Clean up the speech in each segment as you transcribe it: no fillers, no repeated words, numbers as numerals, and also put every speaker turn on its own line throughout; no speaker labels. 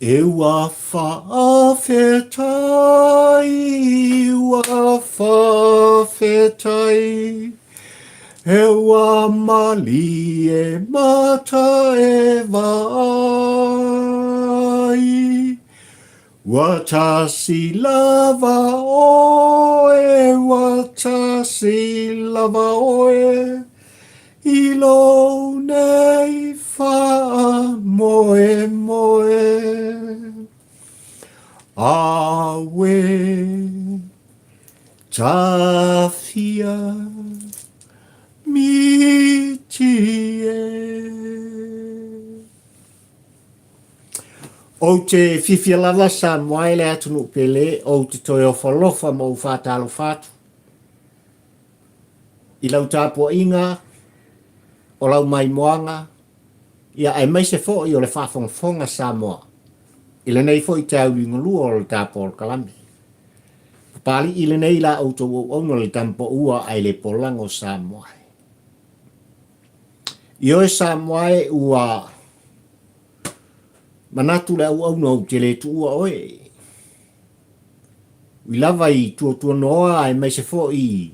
E ua faafetai, ua faafetai, E ua malie mata e vaai. Ua tasi lava oe, ua tasi lava oe, I lou nei faamoemoe. Auē, tafia miti e. Ou te fiafia lava Samoa e le atunuu pele, ou te toe ofalofa ma ou faatalofa atu i lau tapuaiga, o lau maimoaga, ia aemaise foi o le faafogafoga Samoa i lenei foi taeauligalua o le tapolokalame. Papalii lenei la outou auauna le tamapaua ae le polago Samoa e. Ioe Samoa e ua manatu le auauna ou te le tuua oe. Ui lava i tuatuanoa aemaise foi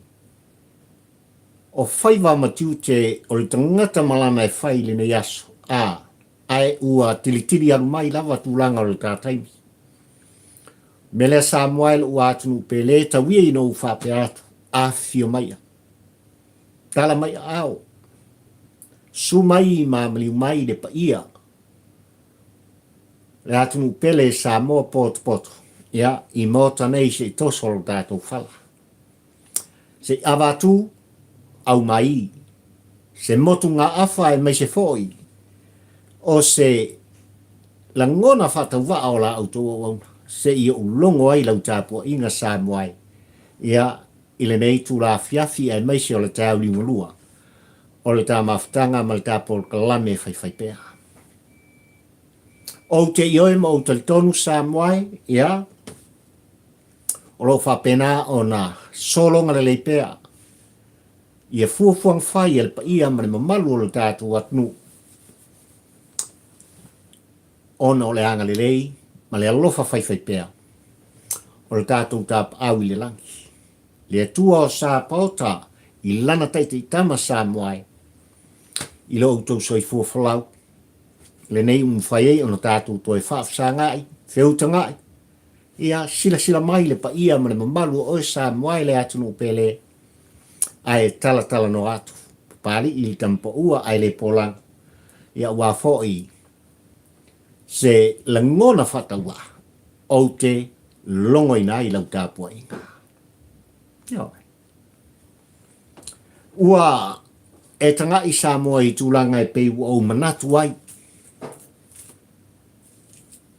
o faiva ma tiute o le tagata ma lana e fai i lenei aso, a, ae ua tilitili alu mai lava tulaga o le ta taimi. Mea lea Samoa e lou atunuu pele, tau ia ina ou faapea atu, afifio maia. Tala mai aao. Su mai ma maliu mai le paia. Le atunuu pele Samoa potopoto. Ia, i Maota nei se i toso lo tatou fala. Se i ava atu, au mai. Se motu gaafa aemaise foi o se lagona faatauvaa o la outou auauna se i ou logo ai lau tapuaiga Samoa e. Ia, i lenei itula afiafi aemaise o le taeao liugalua o le ta mafutaga ma le ta polokalame faifaipea. Ou te ioe ma ou talitonu Samoa e, ia, o lo o faapena ona sologa lelei pea ia fuafuaga fai a le paia ma le mamalu o le tatou atunuu ona o le agalelei ma le alofa faifaipea o le tatou tapaau i le lagi. Le Atua o Sapaota i lana taitaitama Samoa e, i lo outou soifua folau, lenei ua mafai ai ona tatou toe faafesagaai, feutagaai, ia silasila mai le paia ma le mamalu o oe Samoa e le atunuu pele, ae talatalanoa atu, Papalii i le tamapaua ae le polaga, ia aua foi se lagona faatauvaa ou te logoina ai lau tapuaiga. Ioe. Ua e taga'i Samoa i tulaga e pei ua ou manatu ai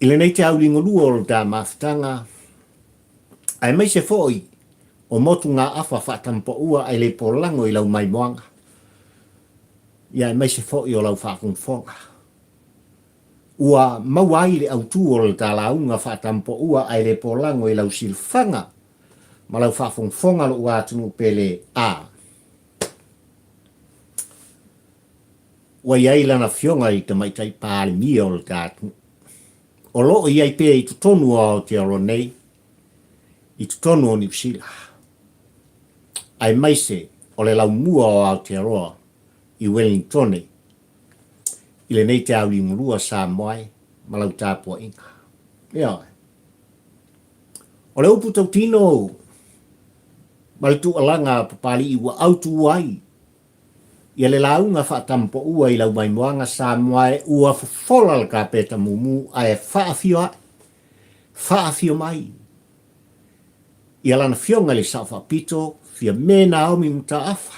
i lenei te auligolua o le ta mafutaga, aemaise foi o motugaafa faatamapaua ae le polago i lau maimoaga, ia aemaise foi o lau faafogafoga. Ua maua ai le autu o le ta lauga faatamapaua ae le polago i lau silafaga ma lau faafogafoga lou atunuu pele a ua i ai lana afioga i Tamaitai Palemia o le ta atunuu. O lo o i ai pea i totonu o Aotearoa nei, i totonu o Niu Sila, aemaise o le laumua o Aotearoa i Wellingtone i lenei te auliugalua Samoa e ma lau tapuaiga. Ioe. O le upu tautino ma le tuualaga a Papalii ua autu ai ia le lauga faatamapaua i lau maimoaga Samoa e ua fofola le kapeta mumu ae faafio ae, faafio mai ia lana fioga i le Sao Faapito Fiame Naomi Mataafa,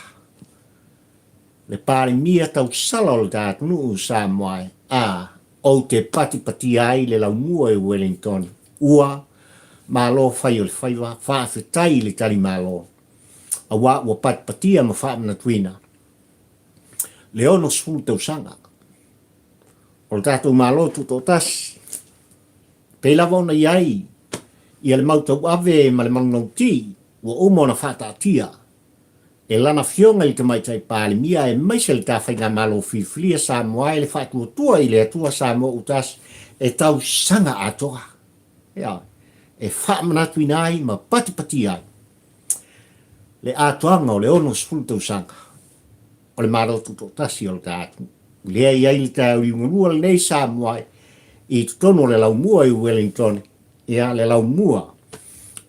le Palemia tausala o le ta atunuu Samoa e, a ou te patipatia ai le laumua i Wellington, ua malo fai o le faiva, faafetai i le tali malo. Aua ua patipatia ma faamanatuina le 60 tausaga o le tatou Malo Tutoatasi, pei lava ona i ai ia le mau tauave ma le manulauti ua uma ona faataatia e lana Afioga i le Tamaitai Palemia aemaise le ta Faigamalo Filifilia Samoa e le Faatuatua i le Atua Samoa Utasi E tausaga atoa. Ioe. E faamanatuina ai ma patipatia ai le atoaga o le 60 tausaga o le Malo Tutoatasi o le ta atunuu. Lea e i ai le taeao liugalua lenei Samoa i totonu o le laumua i Wellington, ia le laumua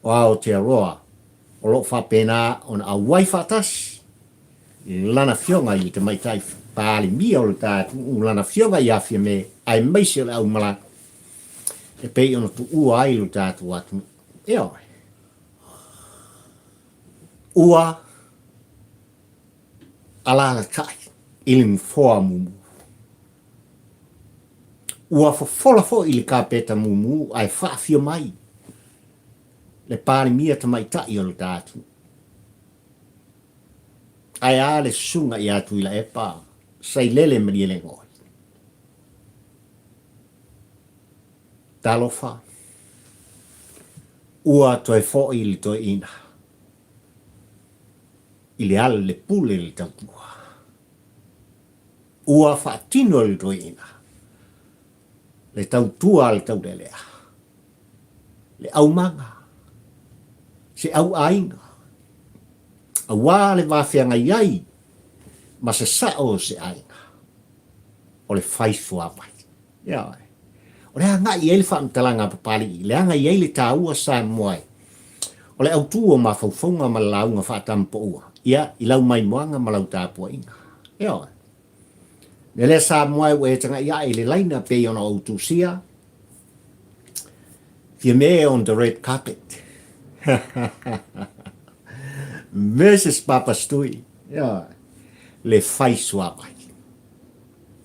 o Aotearoa o lo o faapena ona auai faatasi lana Afioga i le Tamaitai Palemia o le ta atunuu, lana Afioga ia Fiame, aemaise o le aumalaga e pei ona tuua ai lo tatou atunuu. Ioe. Ua alaalatai i le nofoa mumu. Ua fofola foi le kapeta mumu ae faafio mai le Palemia Tamaitai o le ta atunuu. Ae a le susuga ia Tuilaepa Sailele Malielegaoi. Talofa, ua toe foi le toeaina i le ala le pule le tautua. Ua faatino e le toeaina le tautua a le taulealea, le aumaga, se auaiga, aua le va feagai ai ma se sao o se aiga, o le fai suavai. Ioe. O le agai i ai le faamatalaga a Papalii, leaga e i ai le taua Samoa e o le autu o mafaufauga ma le lauga faatamapaua, ia, i lau maimoaga ma lau tapuaiga. Ioe. Mea lea Samoa e ua e tagai ae i le laina pei ona ou tusia, Fiame on the red carpet. Mrs. Papastui, ioe, le fai suavai.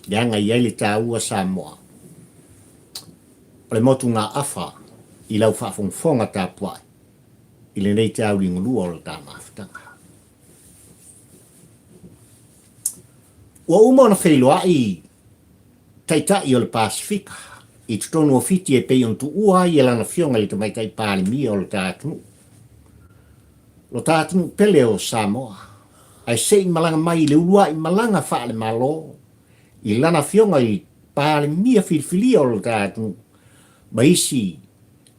Leaga e i ai le taua Samoa o le motugaafa i lau faafogafoga tapuai i lenei tauli galua o le ta mafutaga. Ua uma ona feiloai Taitai o le Pasefika i totonu o Fiti e pei ona tuua ai e lana Afioga i le Tamaitai Palemia o le ta atunuu, lo ta atunuu pele o Samoa, ae se i malaga mai i le uluai malaga faale-Malo i lana Afioga i le Palemia filifilia o lo ta atunuu ma isi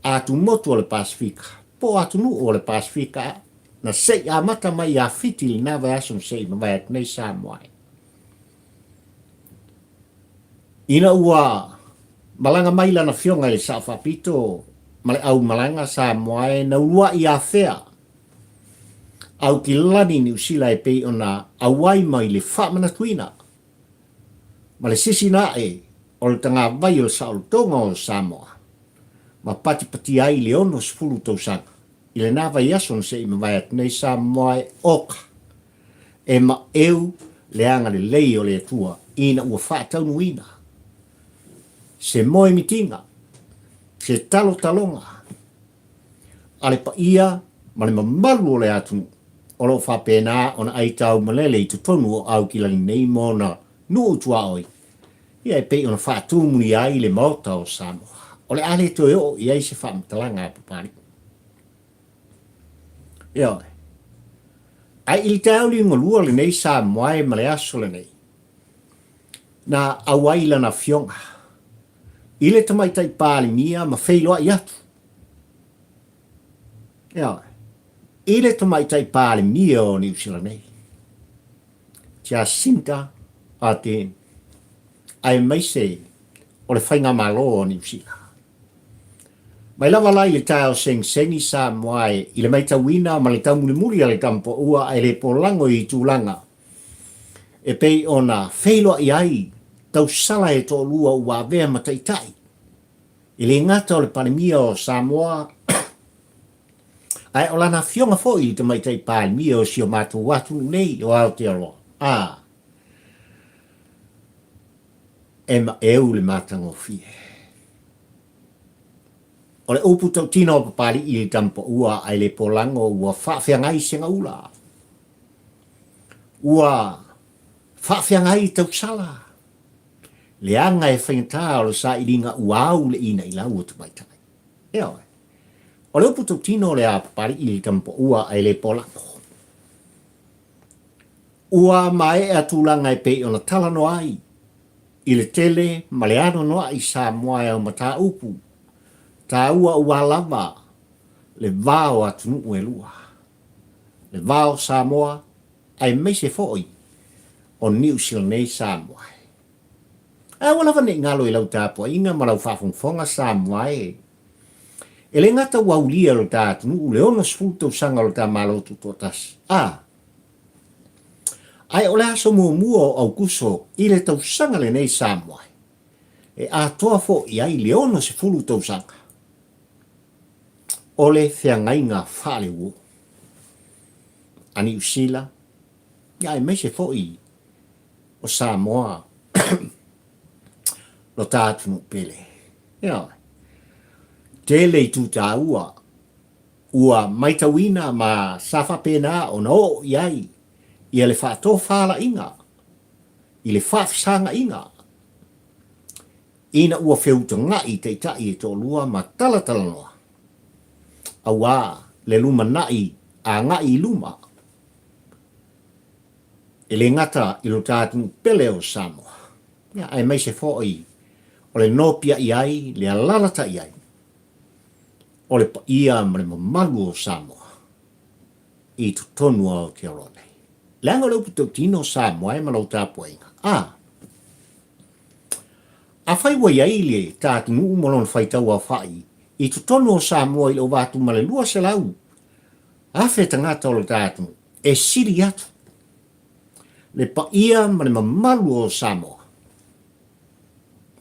atumotu o le Pasefika po o atunuu o le Pasefika na se i amata mai ia Fiti i lena vaiaso na se i mavae atu nei Samoa ai. Ina ua malaga mai lana afioga i le Sao Faapito ma le aumalaga Samoa e na uluai afea Aukilani Niu Sila e pei ona auai mai le faamanatuina ma le sisina ae o le tagavai o le saolotoga o Samoa ma patipatia ai le 60 tausaga i lena vaiaso na se i mavae atu nei Samoa e oka E maʻeu le agalelei o le Atua ina ua faataunuuina se moemitiga, se talotaloga a le paia ma le mamalu o le atunuu o lo o faapena ona aitau malele i totonu o Aukilani nei ma ona nuu tuaoi, ia e pei ona faatumulia ai le Maota o Samoa. O le a le toe oo i ai se faamatalaga a Papalii. Ioe. Ae i le taeao liugalua lenei Samoa e ma le aso lenei, na auai lana afioga i le Tamaitai Palemia ma feiloai atu. Ioe. I le Tamaitai Palemia o Niu Sila nei, Jacinda Ardern, aemaise o le Faigamalo o Niu Sila. Mai lava la i le taeao segisegi Samoa e i le maitauina ma le taumulimuli a le tamapaua ae le polago i tulaga e pei ona feiloai ai tausala e toalua ua avea ma taitai e le gata o le Palemia o Samoa ae o lana afioga foi i le Tamaitai Palemia o si o matou atunuu nei o Aotearoa. A e maeu le matagofie. O le upu tautino a Papalii i le tamapaua ae le polago ua faafeagai segaula. Ua faafeagai tausala. Leaga e faigata o le sailiga ua au le inailau o tamaitai. Ioe. O le upu tautino lea a Papalii i le tamapaua ae le polago. Ua maea tulaga e pei ona talanoa ai. I le tele ma le anoanoai Samoa e au mataupu taua ua lava le va o atunuu e lua, le va o Samoa aemaise foi o Niu Sila nei Samoa e. Ae aua lava ne i galo i lau tapuaiga ma lau faafogafoga Samoa e. E le gata ua aulia e lo ta atunuu le 60 tausaga o lo ta Malo Tutoatasi, a Ae o le aso muamua o Aukuso i le tausaga lenei Samoa e atoa foi ai le 60 tausaga o le feagaiga faaleuo a Niu Sila aemaise foi o Samoa lo ta atunuu pele. Ioe. Tele itu taua ua maitauina ma sa faapena ona oo i ai ia le faatofalaiga i le faafesagaiga ina ua feutaga'i taitai e toalua ma talatalanoa auā le lumana'i agai i luma e le gata i lo ta atunuu pele o Samoa, aemaise foi o le nopiai ai, le alalata'i ai o le paia ma le mamalu o Samoa i totonu o Aotearoa nei. Leaga o le upu tautino Samoa e ma lau tapuaiga. A. Afai ua i ai le ta atunuu ma lona faitau aofai i totonu o Samoa i le ova atu ma le 200,000 tagata o le ta atunuu, e sili atu le paia ma le mamalu o Samoa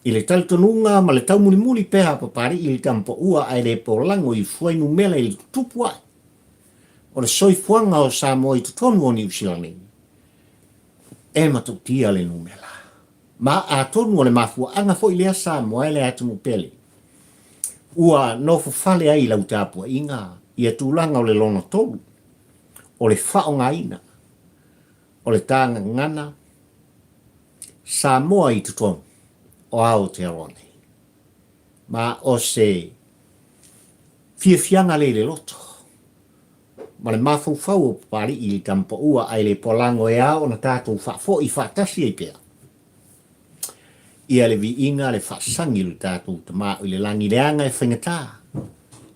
I le talitonuga ma le taumulimuli pea a Papalii i le tamapaua ae le polago i fuainumera i le tutupu ae o le soifuaga o Samoa i totonu o Niu Sila nei, e matautia le numera. Ma atonu o le mafuaaga foi lea Samoa e le atunuu pele ua nofofale ai i lau tapuaiga ia tulaga o le lona tolu o le faaaogaina o le ta gagana Samoa i totonu o Aotearoa nei. Ma o se fiafiaga le i le loto ma le mafaufau o Papalii i le tamapaua ae le polago e ao ona tatou faafoi faatasi ai pea ia le viiga le faasagi o le tatou Tama i le lagi leaga e faigata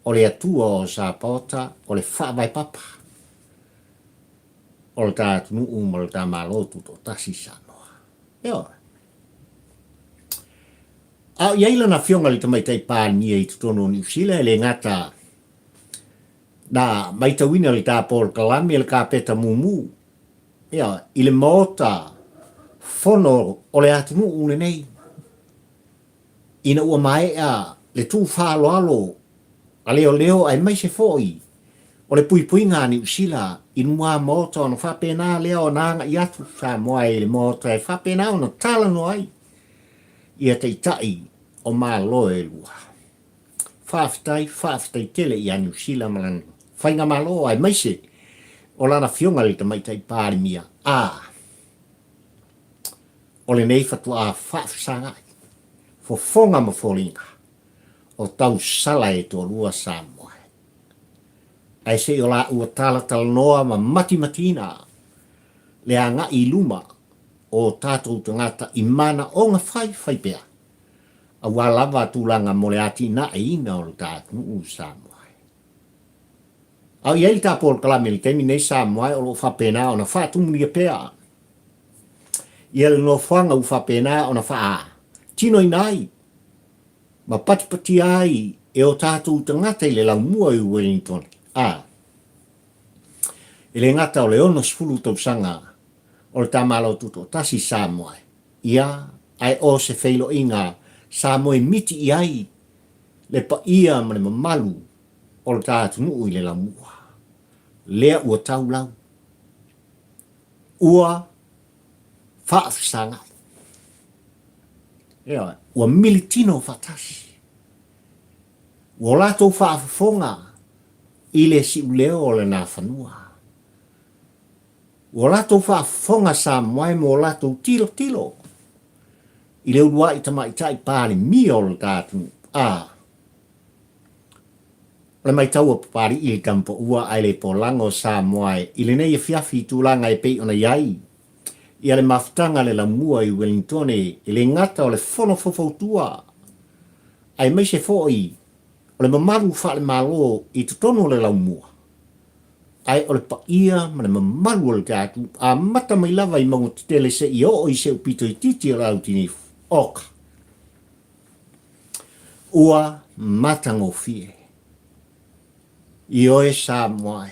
o le Atua o Sapaota o le faavae papa o le ta atunuu ma le ta Malo Tutoatasi i Samoa. Ioe. A o i ai lana afioga i le Tamaitai Palemia i totonu o Niu Sila, e le gata na maitauina le ta polokalame le kapeta mumu, ioe, i le Maota Fono o le atunuu lenei, ina ua maea le tuufaaaloalo a leoleo aemaise foi o le puipuiga a Niu Sila i luma Maota ona faapena lea ona agai atu Samoa i le Maota e faapena ona talanoa ai ia Taitai o Malo e lua. Faafetai, faafetai tele ia Niu Sila ma lana Faigamalo aemaise o lana Afioga i le Tamaitai Palemia a o lenei fatuaa faafesagai, fofoga ma foliga o tausala e toalua Samoa. Ae se i o laua talatalanoa ma matimatiina le agai i luma o tatou tagata i manaoga faifai pea, aua lava tulaga mo le atinaeina o le ta atunuu Samoa. A o i ai le ta polokalame i le taimi nei Samoa o lo o faapena ona faatumulia pea ia le nofoaga ua faapena ona faatinoina ai ma patipatia ai e o tatou tagata i le laumua i Wellington, a e le gata o le 60 tausaga o le ta Malo Tutoatasi Samoa, ia, ae o se feiloaiga sa moemiti i ai le paia ma le mamalu o le ta atunuu i le laumua. Lea ua tau lau. Ua faafesagai. Ioe, ua militino faatasi. Ua latou faafofoga i le siuleo o le Nafanua. Ua latou faafofoga Samoa e mo latou tilotilo i le uluai tamaitai Palemia o le ta atunuu. A o le maitau a Papalii i le tamapaua ae le polago Samoa e i lenei afiafi i tulaga e pei ona i ai. Ia le mafutaga a le Lamua i Wellingtone e le gata o le fono faufautua aemaise foi o le mamalu faale-Malo i totonu o le Laumua, ae o le paia ma le mamalu o le tatou amata mai lava i mauga tetele seia oo i se upito itiiti o le au tinifu. Oka! Ua matagofie. Ioe Samoa e,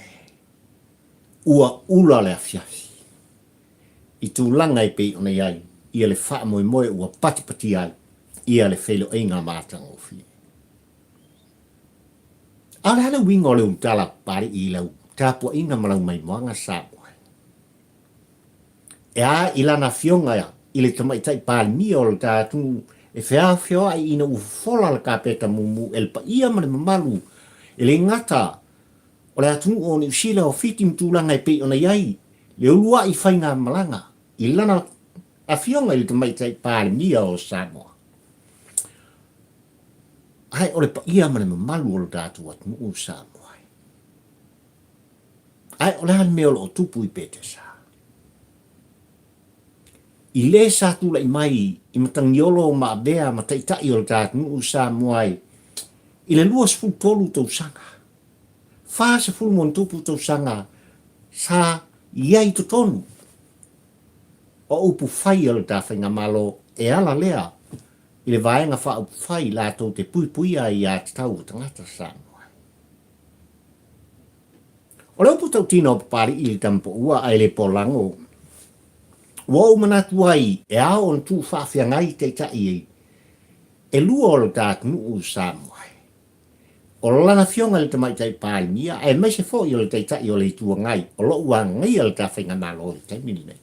ua ula le afiafi i tulaga e pei ona i ai ia le faamoemoe ua patipatia ai ia le feiloaiga matagofie. A o le a le uiga o le ulutala Papalii i lau tapuaiga ma lau maimoaga Samoa? E a i lana afioga i le Tamaitai Palemia o le ta atunuu e feaofeoai ina ua fofola le kapeta mumu e le paia ma le mamalu e le gata o le atunuu o Niu Sila, o Fiti ma tulaga e pei ona i ai le uluai faigamalaga i lana afioga i le Tamaitai Palemia o Samoa. Ae o le paia ma le mamalu o le tatou atunuu Samoa e. Ae o le a le mea o lo o tupu i Petesa? I le sa tulai mai i matagiolo ma avea ma taitai o le ta atunuu Samoa e i le 23 tausaga, 40 ma ona tupu tausaga sa i ai i totonu o upu fai a le ta faigamalo e ala lea i le Vaega Faaupufai latou te puipuia ai ia tatau a tagata Samoa. O le upu tautino a Papalii i le tamapoua ae le polago, ua ou manatu ai e ao ona tuu faafeagai taitai ai e lua o lo ta atunuu Samoa. O lana afioga i le Tamaitai Palemia aemaise foi o le Taitai o le Itu Agai o lo o ua agaia le ta faigamalo i le taimi lenei.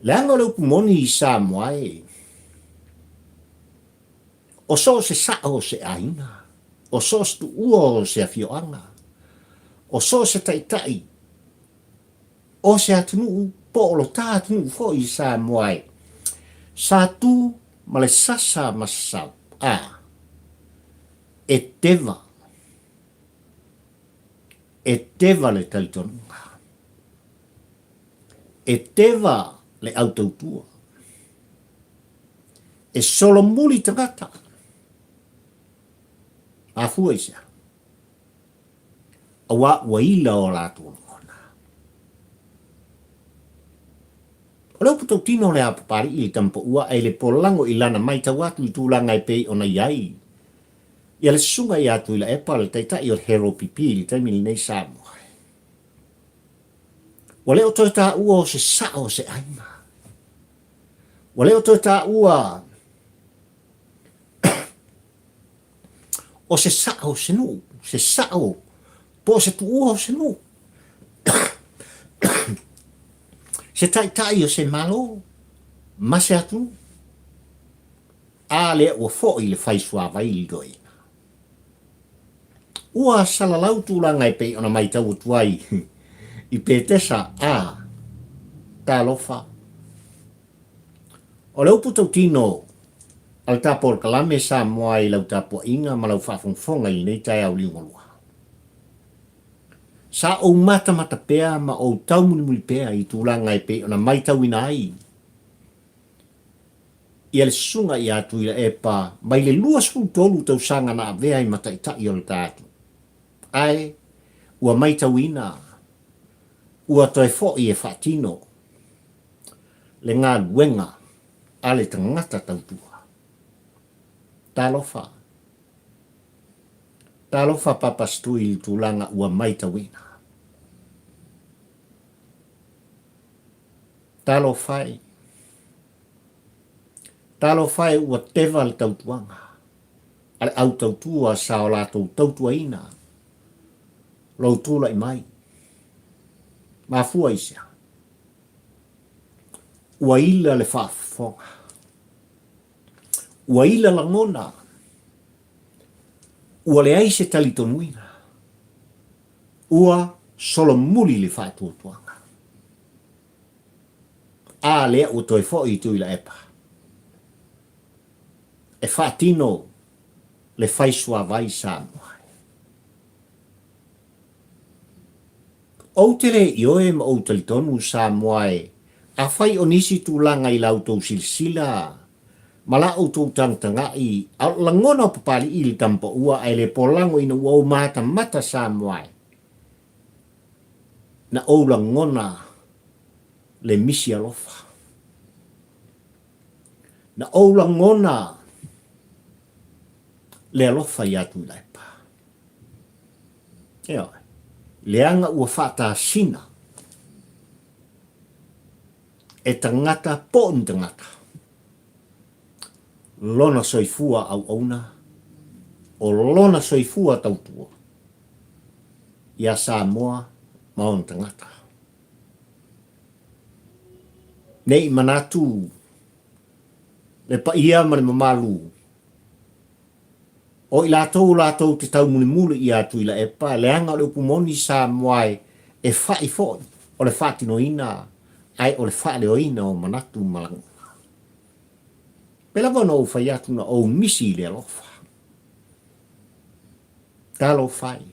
Leaga o le upu moni i Samoa e, o so o se sao o se aiga, o so o se tuua o se afioaga, o so o se taitai o se atunuu po o lo ta atunuu foi i Samoa e, sa tu ma le sasa ma sasau, a, e teva, e teva le talitonuga. E teva le au tautua. E solomuli tagata. Mafua i se aha? Auā ua ila o latou lagona. O le upu tautino o le a Papalii i le tamapoua ae le polago i lana maitau atu i tulaga e pei ona i ai ia le susuga ia Tuilaepa le taitai o le Hero PP i le taimi lenei Samoa. Ua le o toe taua o se sao o se aiga. Ua le o toe taua o se sao o se nuu, se sao po o se tuua o se nuu. Se taitai o se Malo ma se atunuu. A lea ua foi le fai suavai i le toeaina. Ua salalau tulaga e pei ona maitau atu ai i Petesa a, Talofa. O le upu tautino a le ta polokalame Samoa i lau tapuaiga ma lau faafogafoga i lenei taeao liugalua. Sa ou matamata pea ma ou taumulimuli pea i tulaga e pei ona maitauina ai ia le susuga ia Tuilaepa mai le 23 tausaga na avea ai ma taitai o le ta atunuu. Ae ua maitauina ua toe foi e faatino le galuega a le tagata tautua. Talofa! Talofa Papastui i le tulaga ua maitauina. Talofa e! Talofa e ua teva le tautuaga a le au tautua sa o latou tautuaina lou tulai mai. Mafua i se a? Ua ila le faafofoga. Ua ila lagona. Ua leai se talitonuina. Ua solomuli le faatuatuaga. A lea ua toe foi i Tuilaepa e faatino le fai suavai Samoa. Ou te le ioe ma ou talitonu Samoa e, afai o nisi tulaga i la outou silasila ma la outou tagatagai, a o le lagona o Papalii i le tamapaua ae le polago ina ua ou matamata Samoa e, na ou lagona le misi alofa. Na ou lagona le alofa iā Tuilaepa. Ioe. Leaga ua faatasina e tagata po o ni tagata lona soifua auauna, o lona soifua tautua iā Samoa ma ona tagata. Ne i manatu le paia ma le mamalu O i latou latou te taumulimuli ia Tuilaepa, leaga o le upu moni Samoa e fa'i foi o le faatinoina ae o le faaleoina o manatu ma lagona. Pei lava ona ou fai atu na ou misi i le alofa. Talofa e.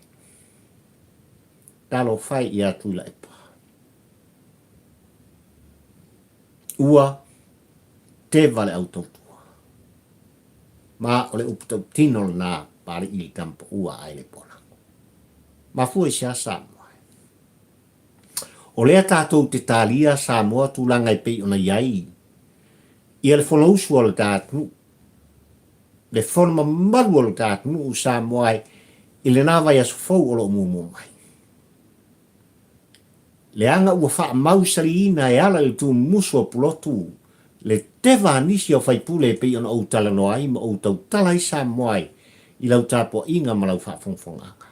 Talofa e ia Tuilaepa. Ua teva le au tautua. Ma o le upu tautino lena Papalii i le tamapaua ae le polago. Mafua i se a Samoa? O lea tatou te talia Samoa tulaga e pei ona i ai ia le Fonousu a lo ta atunuu, le fono mamalu a lo ta atunuu Samoa i lena vaiaso fou o lo o muamua mai. Leaga ua faamausaliina e ala i le tumumusu o Pulotu le teva a nisi o faipule e pei ona ou talanoa ai ma ou tautala ai Samoa i lau tapuaiga ma lau faafogafogaaga.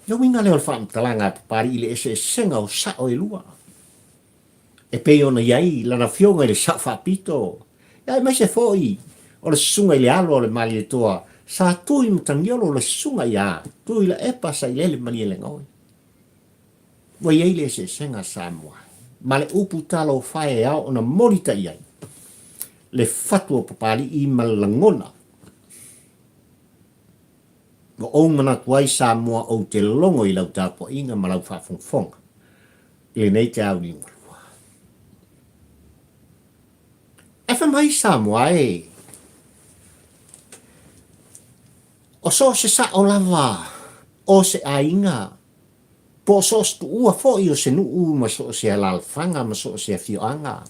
Le uiga lea o le faamatalaga a Papalii i le eseesega o sao e lua e pei ona i ai lana afioga i le Sao Faapito, aemaise foi o le susuga i le alo o le Malietoa Sa Tui Matagiolo, le susuga ia Tuilaepa Sailele Malielegaoi. Ua i ai le eseesega Samoa ma le upu talofa e ao ona molitai ai le fatu o Papalii ma le lagona ua ou manatu ai Samoa ou te logo i lau tapuaiga ma lau faafogafoga i lenei taeao liugalua. Ae fai mai Samoa e, o so o se sao lava o se aiga, po o so o se tuua foi o se nuu ma so o se alaalafaga ma so o se afioaga,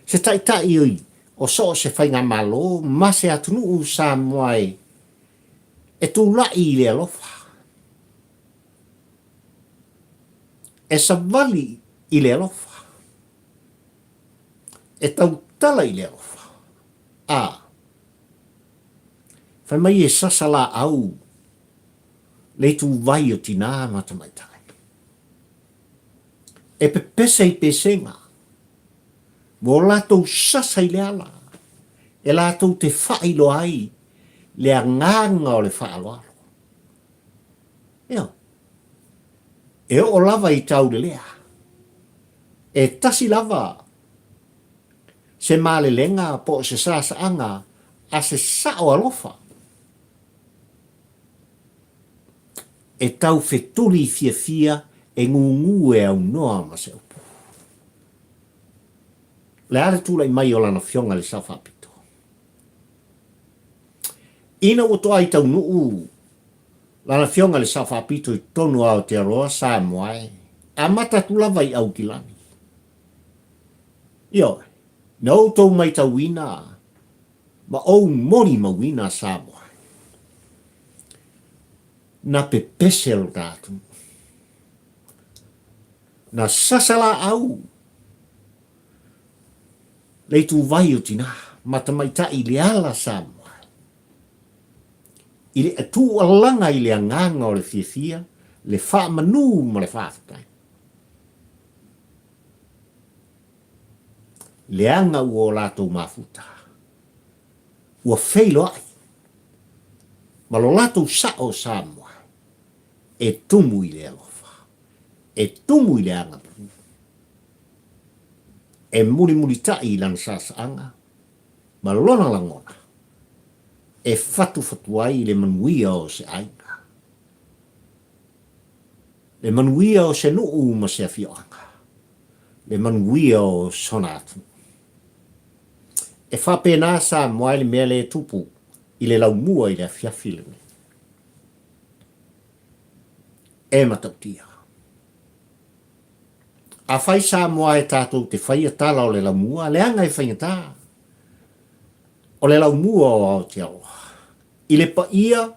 se taitai o so o se faigamalo ma se atunuu Samoa e, e tulai i le alofa. E savali i le alofa. E tautala i le alofa. A. Fai mai e sasa laau le ituvai o tinā ma tamaitai. E pepese i pesega mo latou sasa i le ala e latou te faailoa ai le agaga o le faaaloalo. Ioe. E oo lava i taulelea. E tasi lava se malelega po o se sasaaga a se sao alofa e tau fetuli fiafia e gūgū e aunoa ma se upu. O le a le tulai mai o lana afioga i le Sao Faapito? Ina ua toai taunuu Lana Afioga i le Sao Faapito i totonu o Aotearoa, Samoa e amata atu lava i Aukilani. Ioe, na outou maitauina ma ou molimauina Samoa e. Na pepese lo ta atunuu. Na sasa laau le ituvai o tinā ma tamaitai i le ala Samoa e. I le tuualaga i le agaga o le fiafia, le faamanū ma le faafetai. Leaga ua o latou mafuta, ua feiloai ma lo latou sao Samoa e tumu i le alofa, e tumu i le agapū, e mulimulitai i lana saasaaga ma lona lagona e fatufatu ai le manuia o se aiga. Le manuia o se nuu ma se afioaga. Le manuia o sona atunuu. E faapena Samoa i le mea lea e tupu i le laumua i le afiafi lenei. E matautia. Afai Samoa e tatou te faia tala o le laumua, leaga e faigata. O le laumua o Aotearoa. I le paia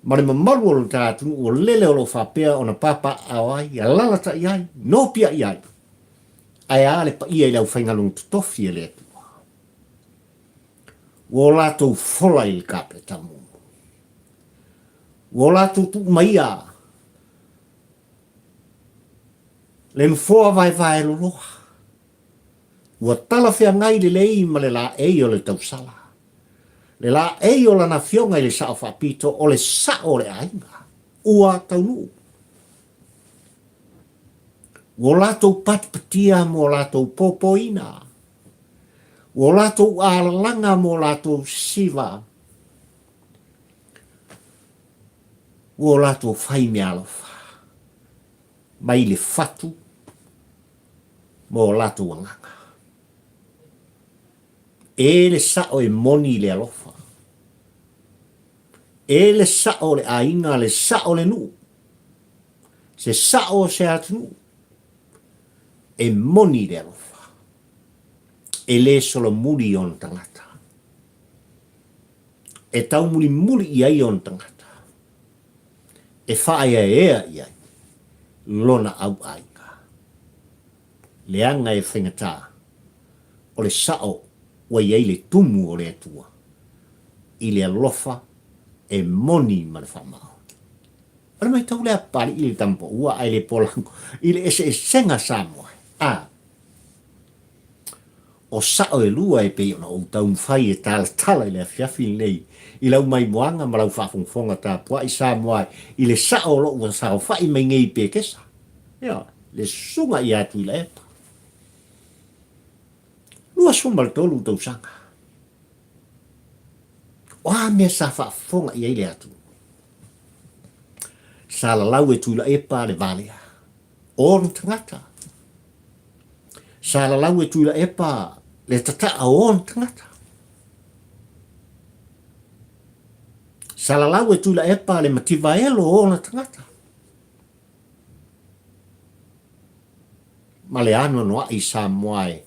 ma le mamalu o lo ta atunuu o lele o lo o faapea ona papaaao ai, alalatai ai, nopiai ai. Ae a le paia i le aufaigaluega totofi a le Atua. Ua o latou fola i le kapeta mumu. Ua o latou tuu maia le nofoa vaevae loloa. Ua talafeagai lelei ma le laei o le tausala. Le laei o lana afioga i le Sao Faapito o le sao o le aiga. Ua taunuu. Ua o latou patipatia mo latou popoina. Ua o latou alalaga mo latou siva. Ua o latou fai meaalofa mai le fatu mo latou agaga. E le sao e moni i le alofa. E le sao o le aiga, le sao o le nuu, se sao o se atunuu, e moni i le alofa. E le solomuli i ona tagata. E taumulimuli i ai ona tagata. E faaeaea i ai lona auaiga. Leaga e faigata o le sao ua i ai le tumu o le Atua i le alofa e moni ma le faamaoni. O le maitau lea a Papalii i le tamapaua ae le polago i le eseesega Samoa. A O sao e lua e pei ona ou taumafai e talatala i le afiafi lenei i lau maimoaga ma lau faafogafoga tapuai Samoa i le sao o lou saofai mai nei i Pekesa. Ioe, le susuga ia Tuilaepa. 23 tausaga. O a mea sa faafofoga i ai le atunuu? Sa lalau e Tuilaepa le valea o ona tagata. Sa lalau e Tuilaepa le tataa o ona tagata. Sa lalau e Tuilaepa le mativaelo o ona tagata. Ma le anoanoai Samoa e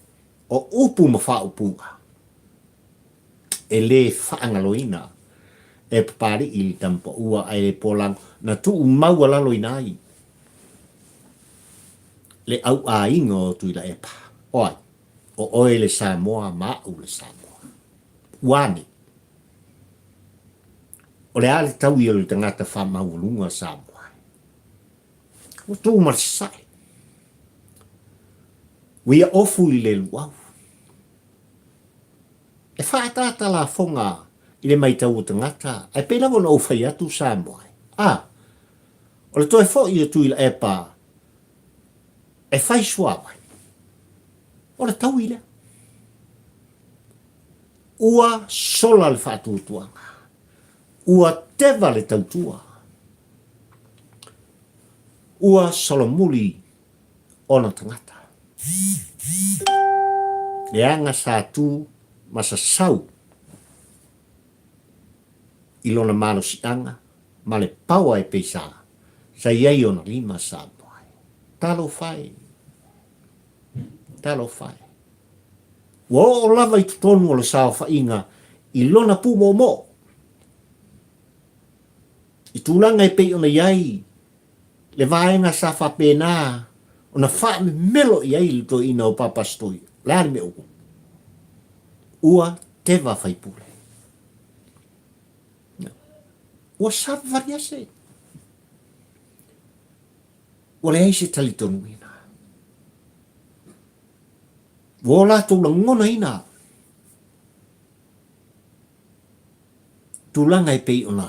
o upu ma faaupuga e lē faagaloina e Papali'i le tamapaua ae le polago na tuumaualaloina ai le auaiga o Tuilaepa. O ai? O oe le Samoa ma a'u le Samoa. Ua ane? O le a le taui o le tagata faamaualuga Samoa? Ua tu ma le sasae. Ua ia ofu i le luau. E faaataata lafoga i le maitau o tagata, ae pei lava ona ou fai atu Samoa e. A, o le toe foi o Tuilaepa e fai suavai, o le taui lea. Ua sola le faatuatuaga. Ua teva le tautua. Ua solomuli ona tagata. Leaga sa tu ma sasau i lona malosiaga ma le paoa e pei sa sa i ai ona lima Samoa e. Talofa e! Talofa e! Ua oo lava i totonu o le saofaiga i lona pūmoomoo i tulaga e pei ona i ai le vaega sa faapena ona faamemelo i ai le toeaina o Papa Stoi. O le a le mea ua? Ua teva faipule. Ua savavali ese. Ua leai se talitonuina. Ua o latou lagonaina tulaga e pei ona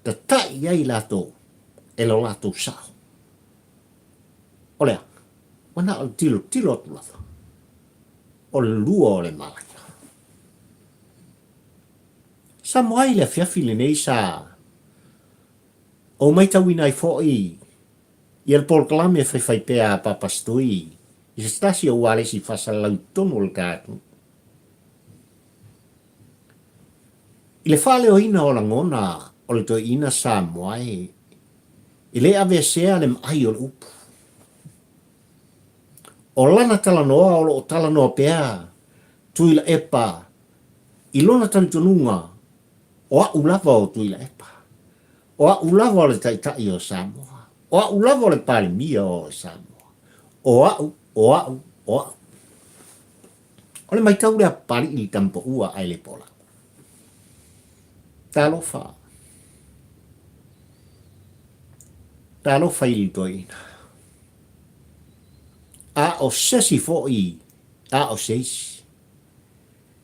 tatai ai latou e lo latou sao. O le a? Ua na o le tilotilo atu lava o le lua o le malaia. Samoa i le afiafi lenei sa ou maitauina ai foi. Ia le polokalame e faifai pea a Papa Stui i se tasi o ualesi faasalalau i totonu o le ta atunuu. I le faaleoina o lagona o le toeaina Samoa e e le aveesea le maai o le upu. O lana talanoa o lo o talanoa pea Tuilaepa i lona talitonuga o a'u lava o Tuilaepa, o a'u lava o le Taitai o Samoa, o a'u lava o le Palemia o Samoa, o a'u, o a'u, o a'u. O le maitau lea a Papali'i i le tama paua ae le pola. Talofa. Talofa i le toeaina. A o sesi foi, a o se isi.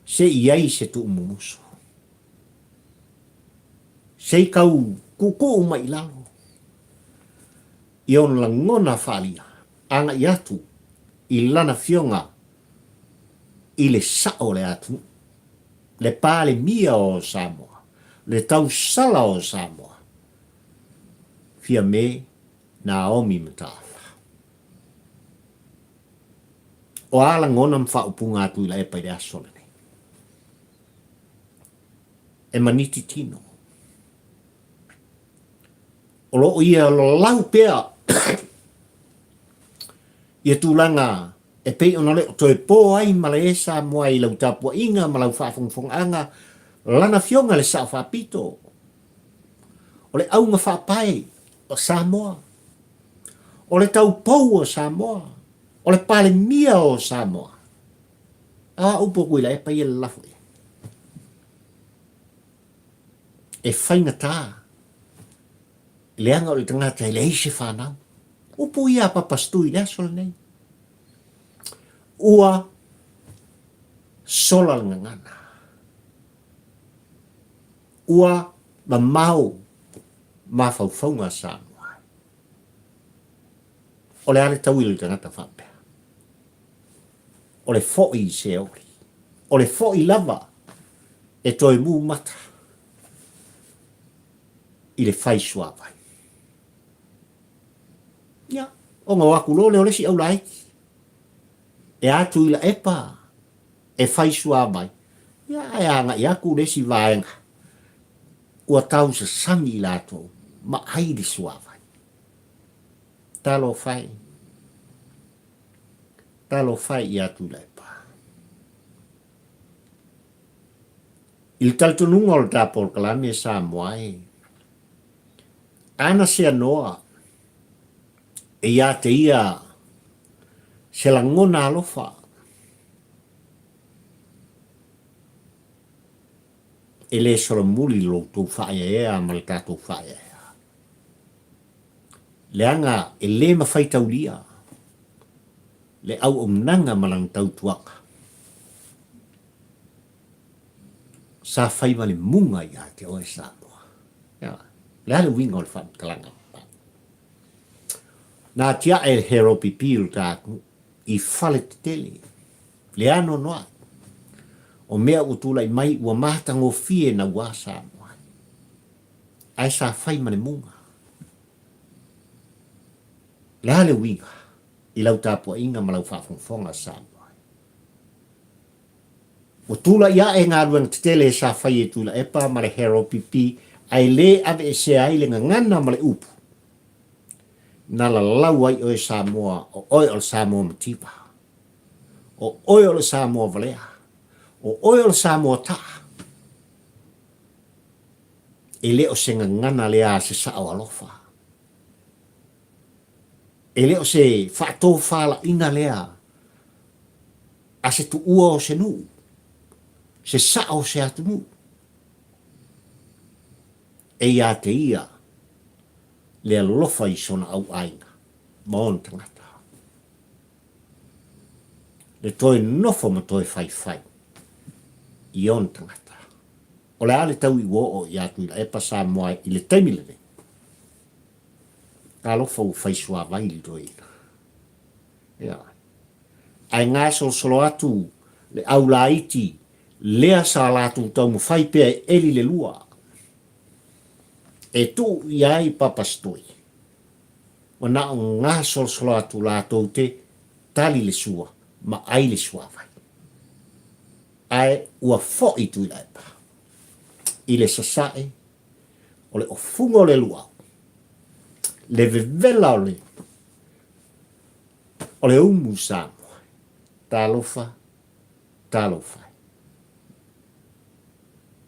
Se i ai se tuumumusu. Se i kau kuukuu mai i lalo i ona lagona faalia agai atu i lana fioga i le sao o le atunuu, le Palemia o Samoa, le tausala o Samoa, Fiame Naomi Mataafa. O a lagona ma faaupuga a Tuilaepa i le aso lenei? E maniti tino. O lo o ia lalau pea ia tulaga e pei ona le o toe po ai ma le Samoa i lau tapuaiga ma lau faafogafogaaga lana Afioga i le Sao Faapito o le auga faapae o Samoa, o le taupou o Samoa, o le Palemia o Samoa. A upu a Tuilaepa ia lelafo i ai. E faigata leaga o le tagata e leai se fanau. Upu ia a Papa Stu i le aso lenei. Ua sola le gagana. Ua mamao mafaufauga a Samoa. O le a le taui o le tagata faapea? O le foi i Seoli. O le foi lava e toe mū mata i le fai suavai. Ia, ona o atu loa lea o le isi aulaiti. E atu i Laepa e fai suavai, ia ae agai atu le isi vaega ua tausasami i latou ma ai le suavai. Talofa e, talofa e ia Tuilaepa. I le talitonuga o le ta polokalame e Samoa e, ana seanoa e ia te ia se lagona alofa e le solomuli lo outou faaeaea ma le tatou faaeaea. Leaga e le mafai taulia le auaunaga ma lana tautuaga. Sa fai ma le muga ia te oe Samoa. Ia, le a le uiga o le faamatalaga? Na tiae le Hero Pipi o le ta atunuu i fale tetele, le anoanoai o mea ua tulai mai ua matagofie naua Samoa. Ae sa fai ma le muga. Le a le uiga i lau tapuaiga ma lau faafogafoga Samoa? Ua tulai ae galuega tetele sa fai e Tuilaepa ma le Harold Pipi ae le aveesea ai le gagana ma le upu na lalau ai oe Samoa o oe o le Samoa mativa, o oe o le Samoa valea, o oe o le Samoa taa. E le o se gagana lea a se sao alofa. E le o se faatofalaiga lea a se tuua o se nuu, se sao o se atunuu. E ia te ia le alofa i sona auaiga ma ona tagata. Le toe nofo ma toe faifai i ona tagata. O le a le taui ua oo ia Tuilaepa Samoa i le taimi lenei? Talofa ua fai suavai le toeaina. Ia. Ae gasolosolo atu le au laiti lea sa latou taumafai pea e eli le lua e tuu i ai Papa Stoi. Ua na o gasolosolo atu latou te tali le sua ma ai le suavai. Ae ua foi Tuilaepa i le sasae o le ofuga o le luau, le vevela o le o le umu Samoa. Talofa, talofa e.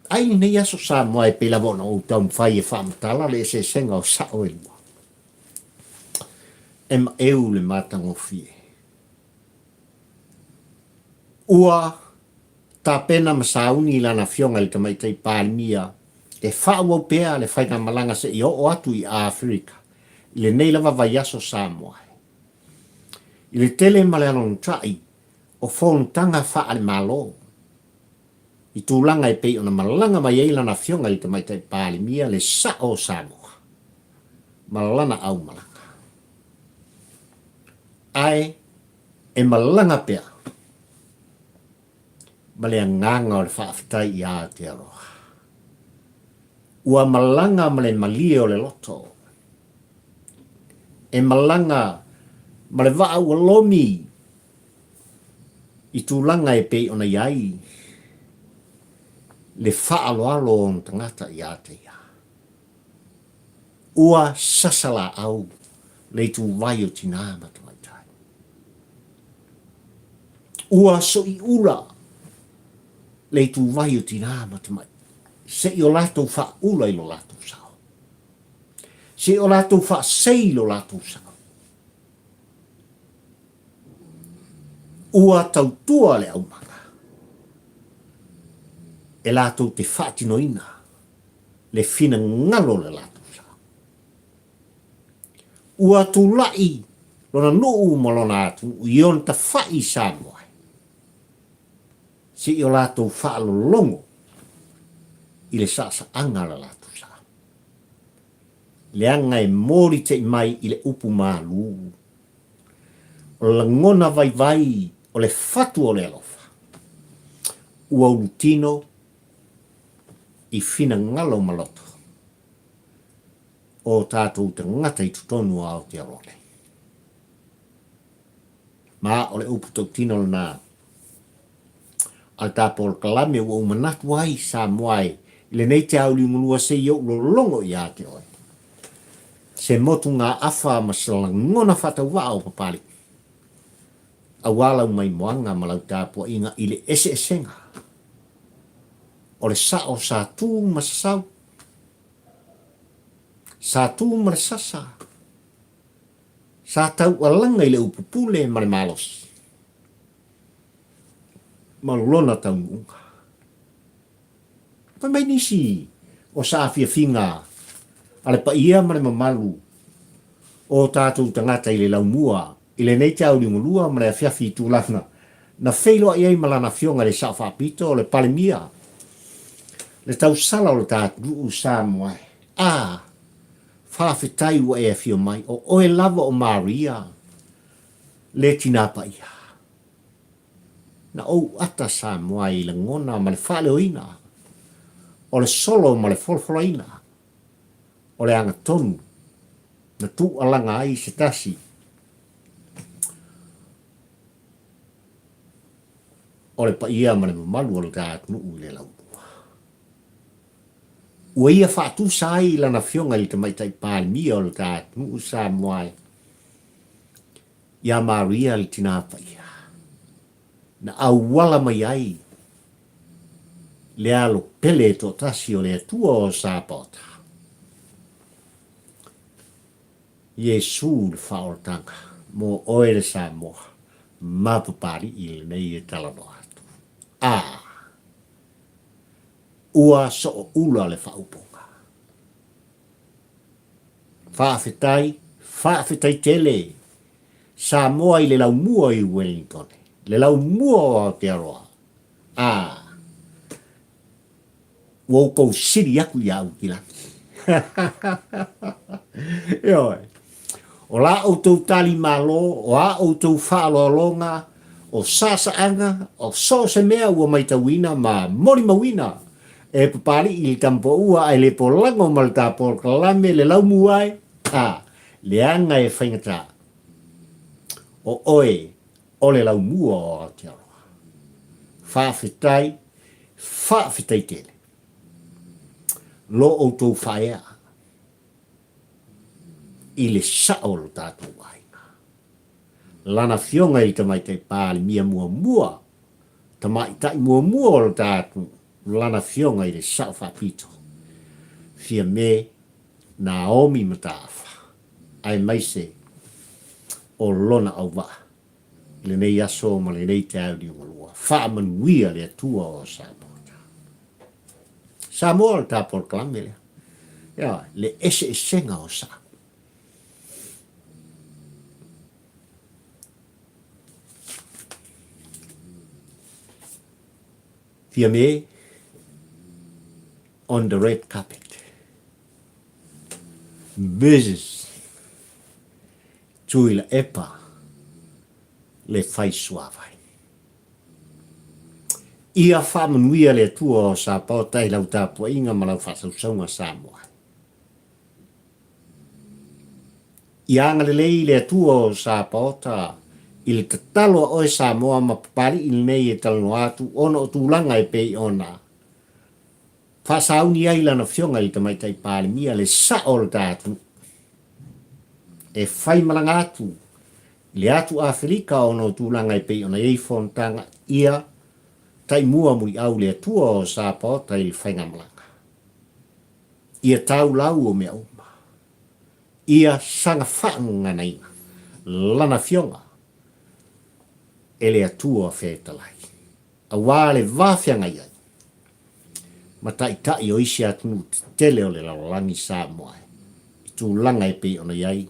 Ai lenei aso Samoa e pei lava ona ou taumafai e faamatala le eseesega o sao e lua. E maeu le matagofie. Ua tapena ma sauni lana afioga i le Tamaitai Palemia e faaauau pea le faigamalaga seia oo atu i Aferika i lenei lava vaiaso Samoa. I le tele ma le alonatai o fonotaga faale-Malo i tulaga e pei ona malaga mai ai lana afioga i le Tamaitai Palemia le sao o Samoa ma lana aumalaga. Ae e malaga pea ma le agaga o le faafetai i Aotearoa. Ua malaga ma le malie o le loto. E malaga ma le vaa ua lomi i tulaga e pei ona i ai le faaaloalo o ona tagata ia te ia. Ua sasa laau le ituvai o tinā ma tamaitai. Ua soiula le ituvai o tinā ma tamaitai, se i o latou faaula i lo latou sao, se i o latou faasei i lo latou sao. Ua tautua le aumaga e latou te faatinoina le finagalo o le latou sa. Ua tulai lona nuu ma lona atunuu i ona tafai i Samoa se i o latou faalologo i le saasaaga a le latou sa. Leaga e moli te i mai i le upu malū. O le lagona vaivai o le fatu o le alofa, ua ulutino i finagalo ma loto o tatou tagata i totonu o Aotearoa nei. Ma o le upu tautino lena a le ta polokalame ua ou manatu ai Samoa e i lenei te auliugalua se i ou lologo ia te oe. Se motugaafa ma se lagona faatauvaa o Papalii aua lau maimoaga ma lau tapuaiga i le eseesega o le sao sa tu ma sasau, sa tu ma le sasa, sa taualaga i le upu pule ma le malosi, ma lona taunuuga. Fai mai nisi o saafiafiga a le paia ma le mamalu o tatou tagata i le laumua i lenei tauliogalua ma le afiafi i tulaga na feiloai ai ma lana afioga i le Sao Faapito o le Palemia, le tausala o le ta atunuu Samoa e. A! Faafetai ua e afio mai, o oe lava o Maria le tinā paia. Na ou ata Samoa i lagona ma le faaleoina o le solo ma le folafolaina o le agatonu na tuualaga ai se tasi o le paia ma le mamalu o le ta atunuu i le laumua. Ua ia faatusa ai lana afioga i le Tamaitai Palemia o le ta atunuu Samoa e iā Maria le tinā paia na auala mai ai le alo pele e toatasi o le Atua o Sapaota, Iesu le faaolataga mo oe le Samoa ma Papalii lenei e talanoa atu. A! Ua sooula le faaupuga. Faafetai, faafetai tele Samoa i le laumua i Wellingtone, le laumua o Aotearoa. A, ua outou sili atu ia Aukilaki. Ioe. O la outou tali malo, o a outou faaaloaloga, o saasaaga, o so o se mea ua maitauina ma molimauina e Papalii i le Tamapoua ae le polago ma le ta polokalame le laumua e, a. Leaga e faigata o oe o le laumua o Aotearoa. Faafetai, faafetai tele lo outou faaea i le sao o lo tatou aiga. Lana Afioga i le Tamaitai Palemia muamua, Tamaitai muamua o lo ta atunuu, Lana Afioga i le Sao Faapito, Fiame Naomi Mataafa, aemaise o lona auvaa i lenei aso ma lenei taeao liugalua. Faamanuia le Atua o Samoa. Samoa o le ta polokalame lea. Ioe, le eseesega o sa. Fiame on the red carpet. Mrs. Tuilaepa le fai suavai. Ia faamanuia le Atua o Sapaota i lau tapuaiga ma lau faasausauga Samoa. Ia agalelei le Atua o Sapaota i le tatalo a oe Samoa ma Papali'i lenei e talanoa atu ona o tulaga e pei ona faasauni ai Lana Afioga i le Tamaitai Palemia le sao o le ta atunuu e faimalaga atu i le atu Afelika ona o tulaga e pei ona i ai fonotaga ia taimua muliau le Atua o Sapaota i le faigamalaga. Ia tau lau o mea uma. Ia saga faagaganaina Lana Afioga e le Atua Fetalai, aua le va feagai ai ma taitai o isi atunuu tetele o le lalolagi Samoa i tulaga e pei ona i ai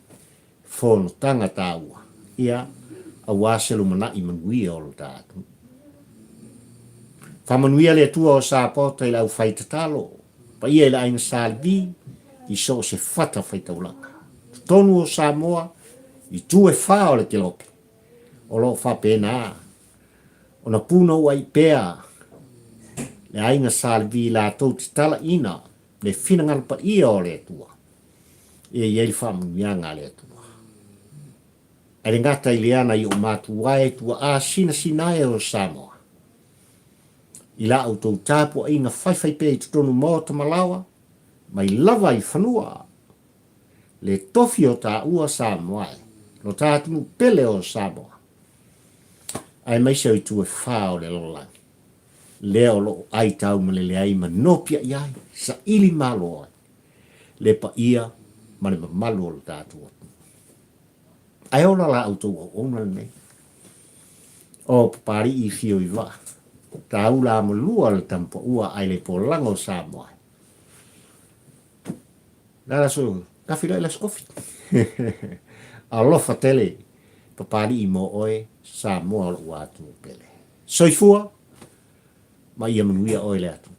fonotaga taua, ia, aua se lumanai manuia o lo ta atunuu. Faamanuia le Atua o Sapaota i le aufai tatalo, paia i le aiga Sa Levi i so o se fata faitaulaga. Totonu o Samoa, i itu e fa o le kelope, o lo o faapena ona punouai pea le aiga Sa Levi latou te talaina le finagalo paia o le Atua. E i ai le faamanuiaga a le Atua. Ae le gata i lea nai ou matua e tuaa sinasina e o Samoa. I la outou tapuaiga faifai pea i totonu maota ma laoa, mai lava i fanua, le tofi o taua Samoa e, lo ta atunuu pele o Samoa, aemaise o itu e fa o le lalolagi, lea o lo o ai taumalele ai ma nopiai ai, saili malo ai, le paia ma le mamalu o lo tatou atunuu. Ae ola la outou auauna lenei. O Papali'i fio i vaa, taula amalua le tampaua ai le polaga o Samoa. La la so, kafi loe la skofi. Alofa tele, Papali'i mo oe, Samoa o lou atunuu pele. Soifua, ma ia manuia oe le atunuu.